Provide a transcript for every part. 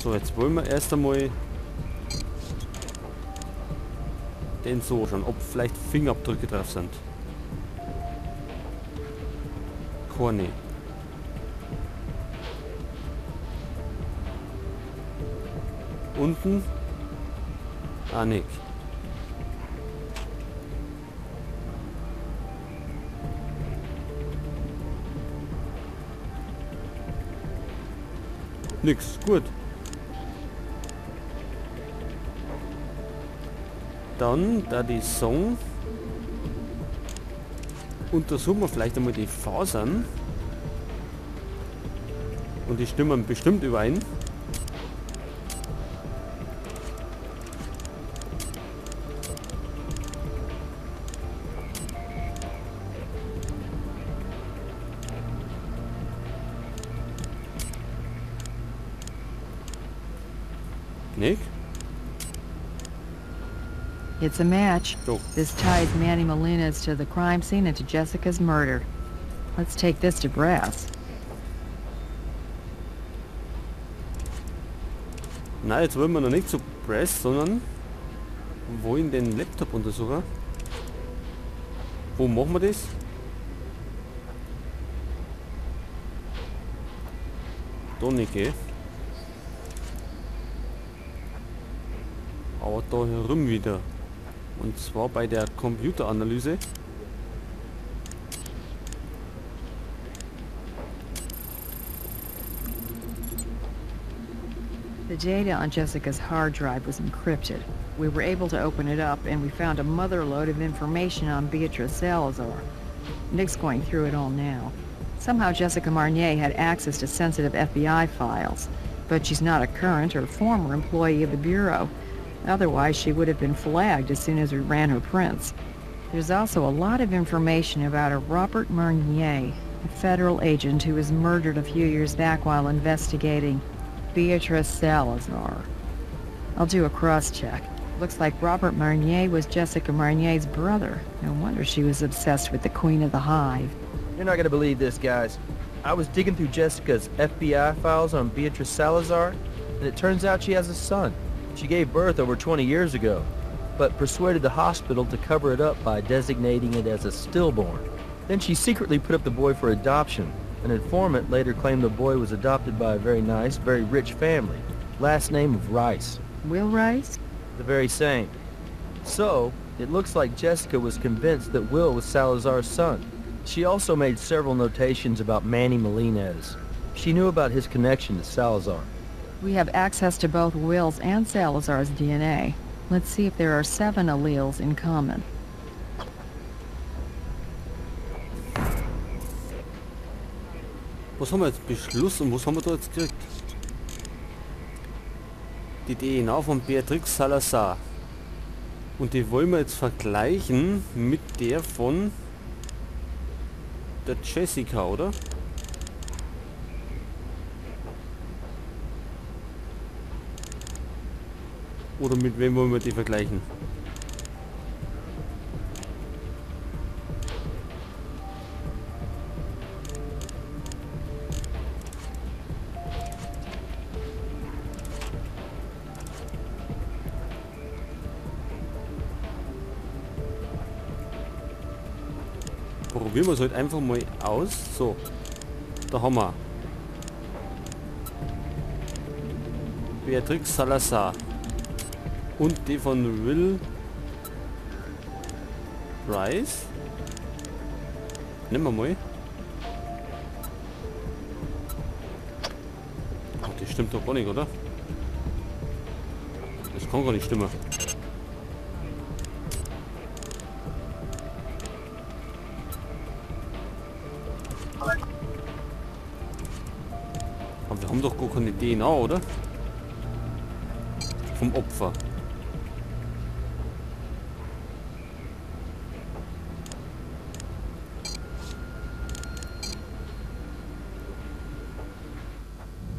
So, jetzt wollen wir erst einmal den so schauen, ob vielleicht Fingerabdrücke drauf sind. Keine. Unten? Ah, nicht. Nix, gut. Dann, da die Song, untersuchen wir vielleicht einmal die Fasern. Und die stimmen bestimmt überein. Nick? It's a match. Doch. This ties Manny Molinez to the crime scene and to Jessica's murder. Let's take this to brass. Na, jetzt wollen wir noch nicht zu Brass, sondern wollen den Laptop untersuchen. Wo machen wir das? Da nicht, gell? Aber da herum wieder. Und zwar bei der Computeranalyse. The data on Jessica's hard drive was encrypted. We were able to open it up and we found a motherlode of information on Beatrice Salazar. Nick's going through it all now. Somehow Jessica Marnier had access to sensitive FBI files, but she's not a current or former employee of the Bureau. Otherwise, she would have been flagged as soon as we ran her prints. There's also a lot of information about a Robert Marnier, a federal agent who was murdered a few years back while investigating Beatrice Salazar. I'll do a cross-check. Looks like Robert Marnier was Jessica Marnier's brother. No wonder she was obsessed with the Queen of the Hive. You're not gonna believe this, guys. I was digging through Jessica's FBI files on Beatrice Salazar, and it turns out she has a son. She gave birth over 20 years ago, but persuaded the hospital to cover it up by designating it as a stillborn. Then she secretly put up the boy for adoption. An informant later claimed the boy was adopted by a very nice, very rich family. Last name of Rice. Will Rice? The very same. So, it looks like Jessica was convinced that Will was Salazar's son. She also made several notations about Manny Molinez. She knew about his connection to Salazar. We have access to both Will's and Salazar's DNA. Let's see if there are 7 alleles in common. Was haben wir jetzt? Beschluss und was haben wir da jetzt gekriegt? Die DNA von Beatrix Salazar. Und die wollen wir jetzt vergleichen mit der von der Jessica, oder? Oder mit wem wollen wir die vergleichen? Probieren wir es halt einfach mal aus. So, da haben wir Beatrix Salazar und die von Will Rice. Nehmen wir mal. Ach, das stimmt doch gar nicht, oder? Das kann gar nicht stimmen. Aber wir haben doch gar keine DNA, oder? Vom Opfer.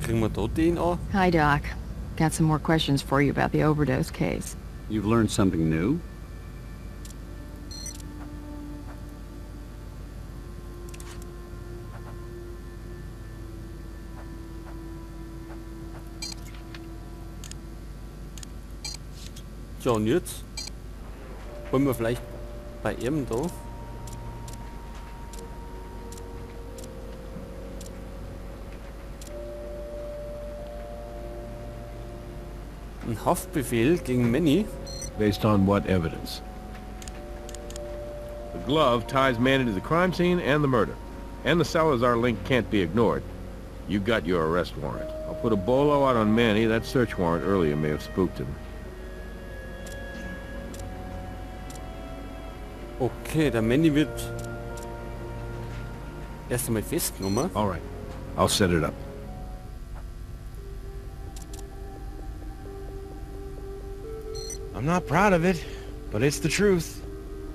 Kriegen wir da DNA? Hi, Doc. Got some more questions for you about the overdose case. You've learned something new? So, und jetzt wollen wir vielleicht bei ihm da. Ein Haftbefehl gegen Manny. Based on what evidence? The glove ties Manny to the crime scene and the murder. And the Salazar link can't be ignored. You got your arrest warrant. I'll put a bolo out on Manny. That search warrant earlier may have spooked him. Okay, der Manny wird erst einmal festgenommen. All right. I'll set it up. I'm not proud of it, but it's the truth.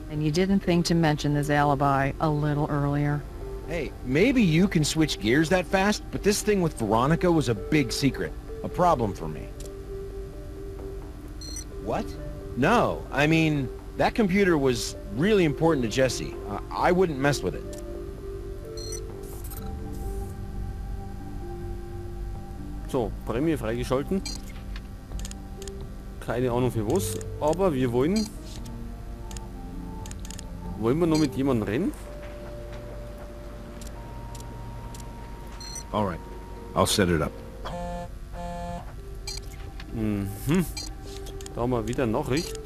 And you didn't think to mention this alibi a little earlier. Hey, maybe you can switch gears that fast, but this thing with Veronica was a big secret. A problem for me. What? No, I mean, that computer was really important to Jesse. I wouldn't mess with it. So, Prämie freigeschalten. Keine Ahnung für was, aber wir wollen... Wollen wir noch mit jemandem reden? All right. I'll set it up. Mhm. Da haben wir wieder Nachricht.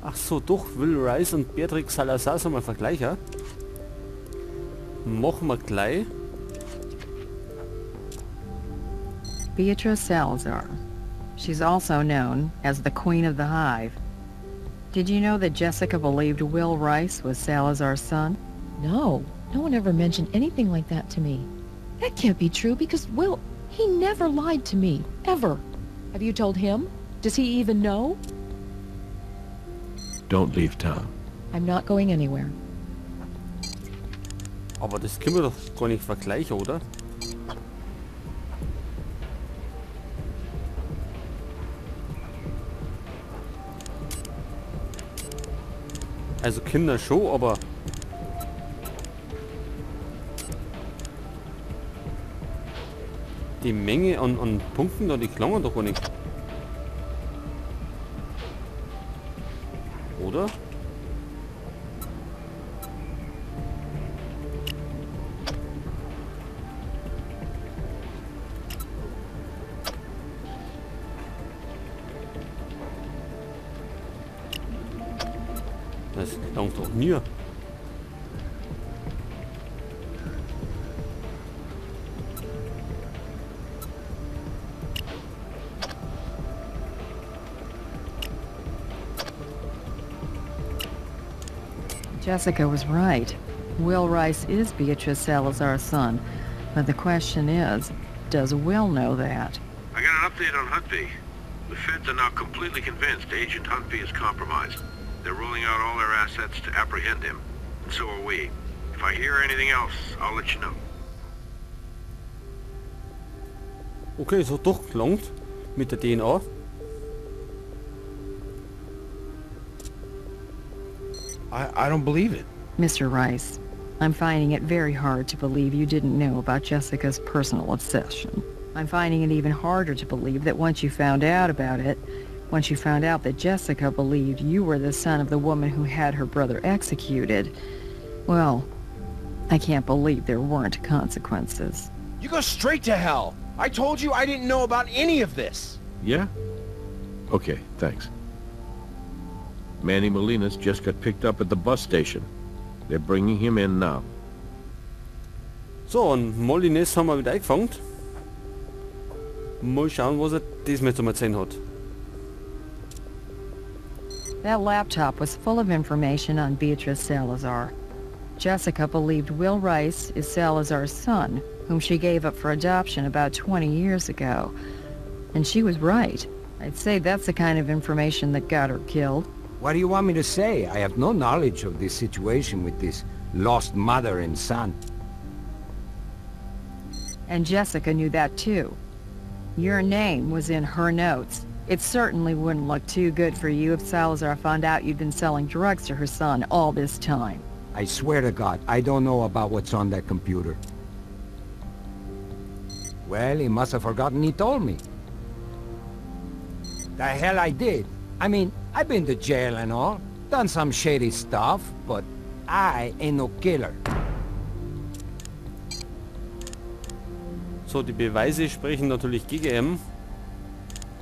Ach so, doch, Will Rice und Beatrix Salazar sind wir Vergleicher. Machen wir gleich. Beatrice Salazar. She's also known as the Queen of the Hive. Did you know that Jessica believed Will Rice was Salazar's son? No, no one ever mentioned anything like that to me. That can't be true because Will, he never lied to me, ever. Have you told him? Does he even know? Don't leave town. I'm not going anywhere. Aber das können wir doch gar nicht vergleichen, oder? Also Kinder schon, aber die Menge an Punkten da, die klangen doch gar nicht. Oder? Das langt doch nie. Jessica was right. Will Rice is Beatrice Salazar's son. But the question is, does Will know that? I got an update on Huntby. The feds are now completely convinced Agent Huntby is compromised. They're rolling out all their assets to apprehend him. And so are we. If I hear anything else, I'll let you know. Okay, es hat doch gelangt mit der DNA. I don't believe it. Mr. Rice, I'm finding it very hard to believe you didn't know about Jessica's personal obsession. I'm finding it even harder to believe that once you found out about it, once you found out that Jessica believed you were the son of the woman who had her brother executed, well, I can't believe there weren't consequences. You go straight to hell! I told you I didn't know about any of this! Yeah? Okay, thanks. Manny Molinas just got picked up at the bus station. They're bringing him in now. So, und Molines haben wir wieder eingefangen. Mal schauen, was er diesmal zum Erzählen hat. That laptop was full of information on Beatrice Salazar. Jessica believed Will Rice is Salazar's son, whom she gave up for adoption about 20 years ago. And she was right. I'd say that's the kind of information that got her killed. What do you want me to say? I have no knowledge of this situation with this lost mother and son. And Jessica knew that too. Your name was in her notes. It certainly wouldn't look too good for you if Salazar found out you'd been selling drugs to her son all this time. I swear to God, I don't know about what's on that computer. Well, he must have forgotten he told me. The hell I did. I mean, I've been to jail and all, done some shady stuff, but I ain't no killer. So, die Beweise sprechen natürlich gegen ihn.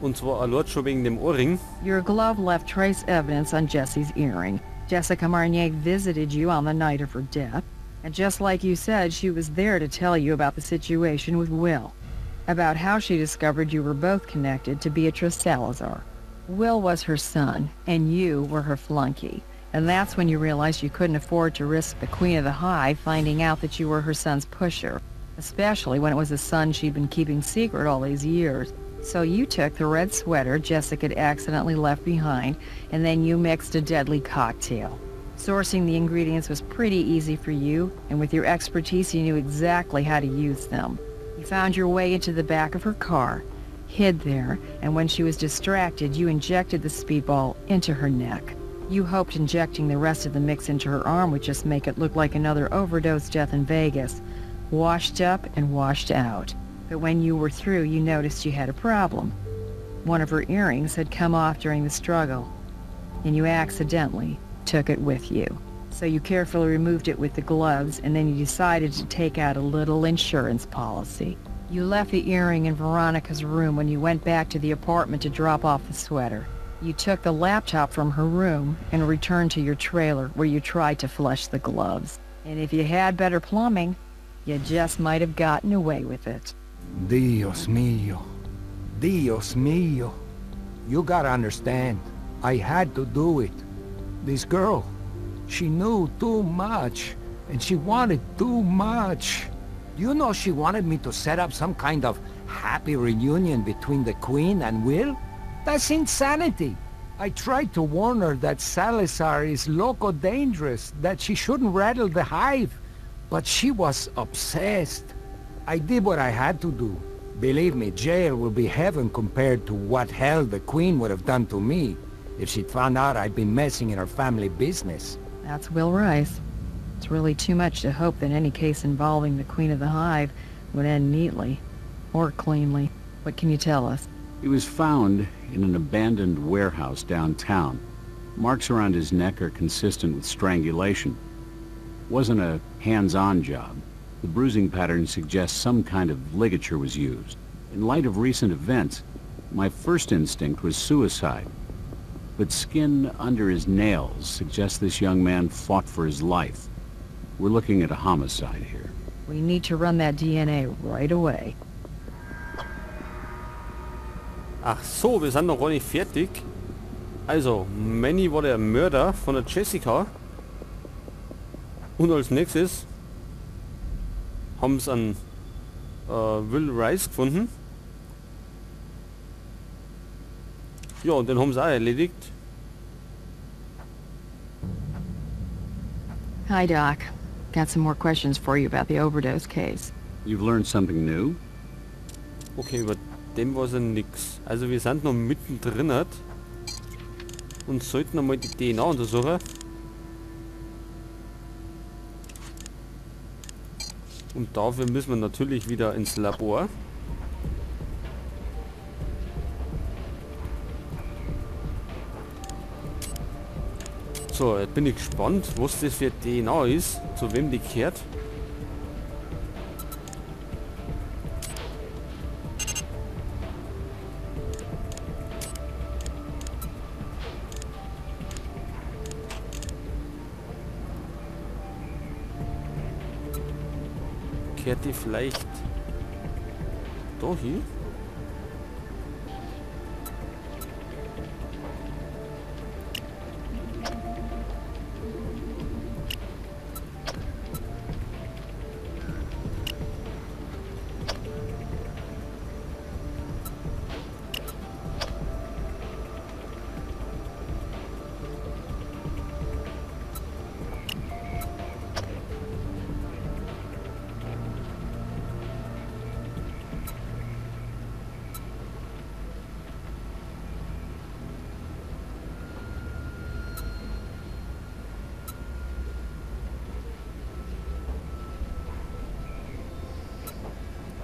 Und zwar allein schon wegen dem Ohrring. Your glove left trace evidence on Jesse's earring. Jessica Marnier visited you on the night of her death. And just like you said, she was there to tell you about the situation with Will. About how she discovered you were both connected to Beatrice Salazar. Will was her son, and you were her flunky. And that's when you realized you couldn't afford to risk the Queen of the Hive finding out that you were her son's pusher. Especially when it was a son she'd been keeping secret all these years. So you took the red sweater Jessica had accidentally left behind, and then you mixed a deadly cocktail. Sourcing the ingredients was pretty easy for you, and with your expertise you knew exactly how to use them. You found your way into the back of her car, hid there, and when she was distracted, you injected the speedball into her neck. You hoped injecting the rest of the mix into her arm would just make it look like another overdose death in Vegas. Washed up and washed out. But when you were through, you noticed you had a problem. One of her earrings had come off during the struggle, and you accidentally took it with you. So you carefully removed it with the gloves, and then you decided to take out a little insurance policy. You left the earring in Veronica's room when you went back to the apartment to drop off the sweater. You took the laptop from her room and returned to your trailer where you tried to flush the gloves. And if you had better plumbing, you just might have gotten away with it. Dios mío. Dios mío. You gotta understand, I had to do it. This girl, she knew too much, and she wanted too much. You know she wanted me to set up some kind of happy reunion between the Queen and Will? That's insanity. I tried to warn her that Salazar is loco dangerous, that she shouldn't rattle the hive. But she was obsessed. I did what I had to do. Believe me, jail will be heaven compared to what hell the Queen would have done to me if she'd found out I'd been messing in her family business. That's Will Rice. It's really too much to hope that any case involving the Queen of the Hive would end neatly or cleanly. What can you tell us? He was found in an abandoned warehouse downtown. Marks around his neck are consistent with strangulation. Wasn't a hands-on job. The bruising pattern suggests some kind of ligature was used. In light of recent events, my first instinct was suicide. But skin under his nails suggests this young man fought for his life. We're looking at a homicide here. We need to run that DNA right away. Ach so, wir sind noch gar nicht fertig. Also, Manny war der Mörder von der Jessica. Und als nächstes haben sie einen Will Rice gefunden. Ja, und den haben sie auch erledigt. Hi, Doc. Got some more questions for you about the overdose case. You've learned something new? Okay, über dem war ja nix. Also wir sind noch mittendrin und sollten einmal die DNA untersuchen. Und dafür müssen wir natürlich wieder ins Labor. So, jetzt bin ich gespannt, was das für DNA ist, zu wem die gehört. Kehrt die vielleicht da hin?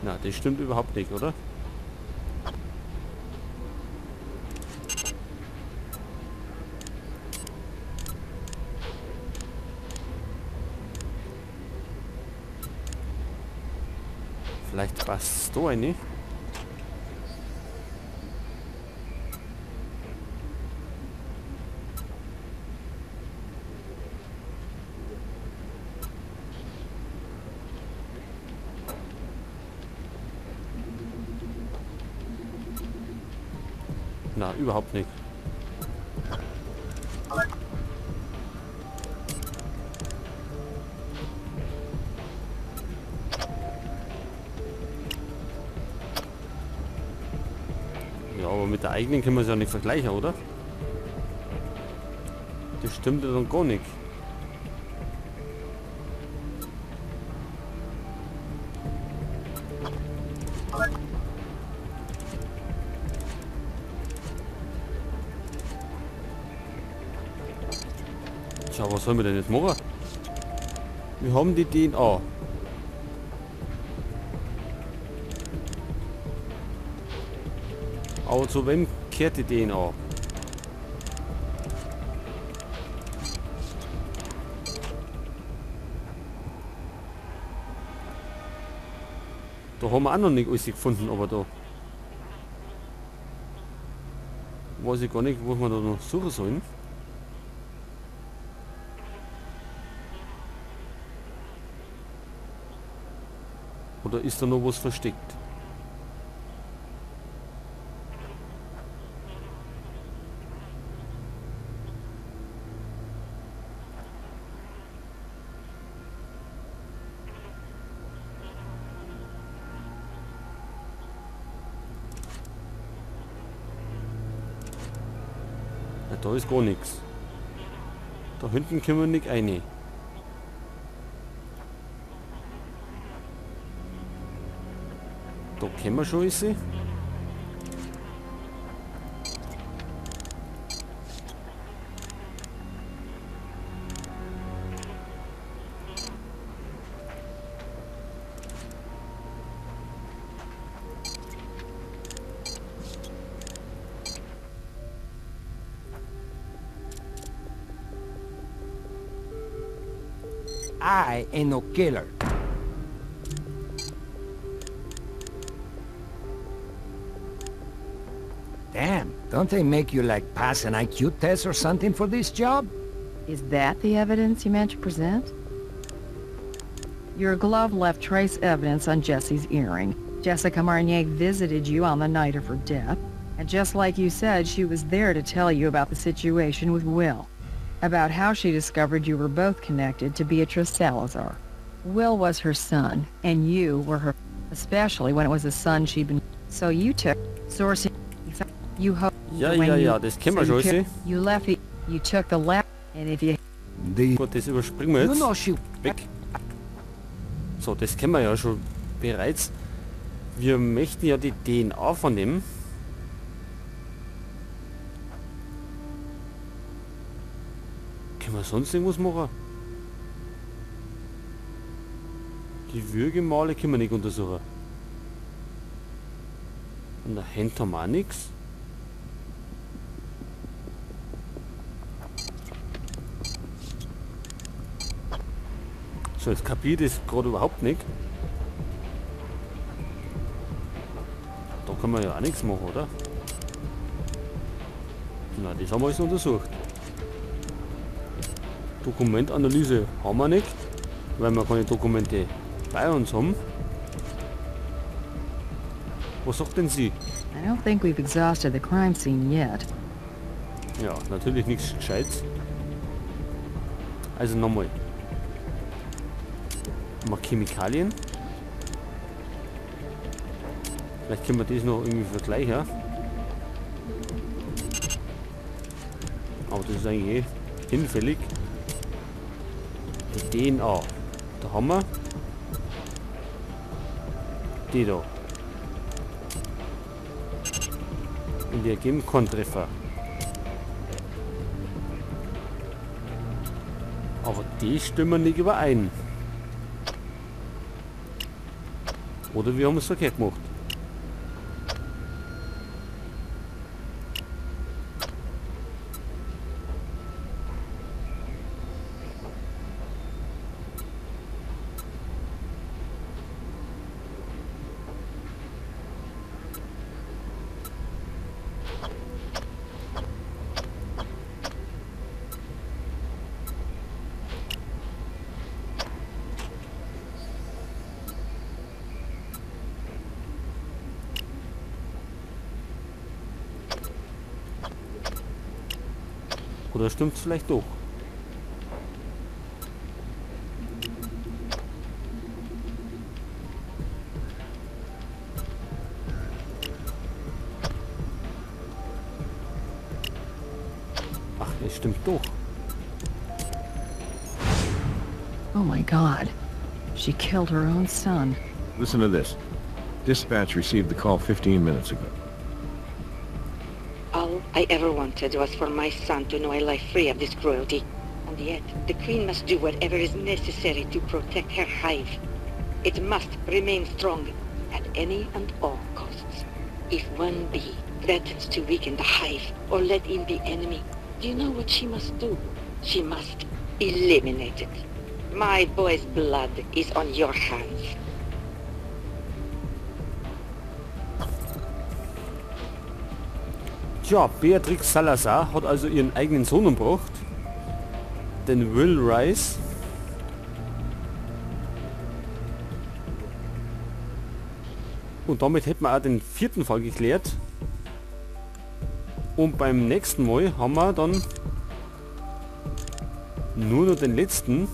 Na, das stimmt überhaupt nicht, oder? Vielleicht passt da eine. Na, überhaupt nicht. Ja, aber mit der eigenen können wir es ja nicht vergleichen, oder? Das stimmt ja dann gar nicht. Tja, was sollen wir denn jetzt machen? Wir haben die DNA. Aber zu wem kehrt die DNA? Da haben wir auch noch nicht alles gefunden, aber da weiß ich gar nicht, wo wir da noch suchen sollen. Oder ist da noch was versteckt? Ja, da ist gar nichts. Da hinten können wir nicht rein. Da kennen wir schon alles. I ain't no killer. Damn, don't they make you like pass an IQ test or something for this job? Is that the evidence you meant to present? Your glove left trace evidence on Jesse's earring. Jessica Marnier visited you on the night of her death, and just like you said, she was there to tell you about the situation with Will. About how she discovered you were both connected to Beatrice Salazar. Will was her son, and you were her, especially when it was a son she'd been... So you took... Source... You hope... Ja, ja, ja, das kennen wir schon, sie. You left the... You took the left... And if you... Gut, das überspringen wir jetzt. Weg. So, das kennen wir ja schon bereits. Wir möchten ja die DNA von dem. Können wir sonst irgendwas machen? Die Würgemale können wir nicht untersuchen. Und da Hand haben wir auch nichts. So, jetzt kapiert es gerade überhaupt nicht. Da kann man ja auch nichts machen, oder? Na, das haben wir alles untersucht. Dokumentanalyse haben wir nicht, weil wir keine Dokumente bei uns haben. Was sagt denn sie? I don't think we've exhausted the crime scene yet. Ja, natürlich nichts Gescheites. Also nochmal. Mal Chemikalien. Vielleicht können wir das noch irgendwie vergleichen. Aber das ist eigentlich eh hinfällig. Die DNA. Da haben wir die da. Und die ergeben keinen Treffer. Aber die stimmen nicht überein. Oder wir haben es verkehrt gemacht. Oder stimmt's vielleicht doch? Ach, es stimmt doch. Oh my God. She killed her own son. Listen to this. Dispatch received the call 15 minutes ago. All I ever wanted was for my son to know a life free of this cruelty. And yet, the Queen must do whatever is necessary to protect her hive. It must remain strong, at any and all costs. If one bee threatens to weaken the hive or let in the enemy, do you know what she must do? She must eliminate it. My boy's blood is on your hands. Tja, Beatrix Salazar hat also ihren eigenen Sohn umgebracht, den Will Rice. Und damit hätten wir auch den vierten Fall geklärt. Und beim nächsten Mal haben wir dann nur noch den letzten.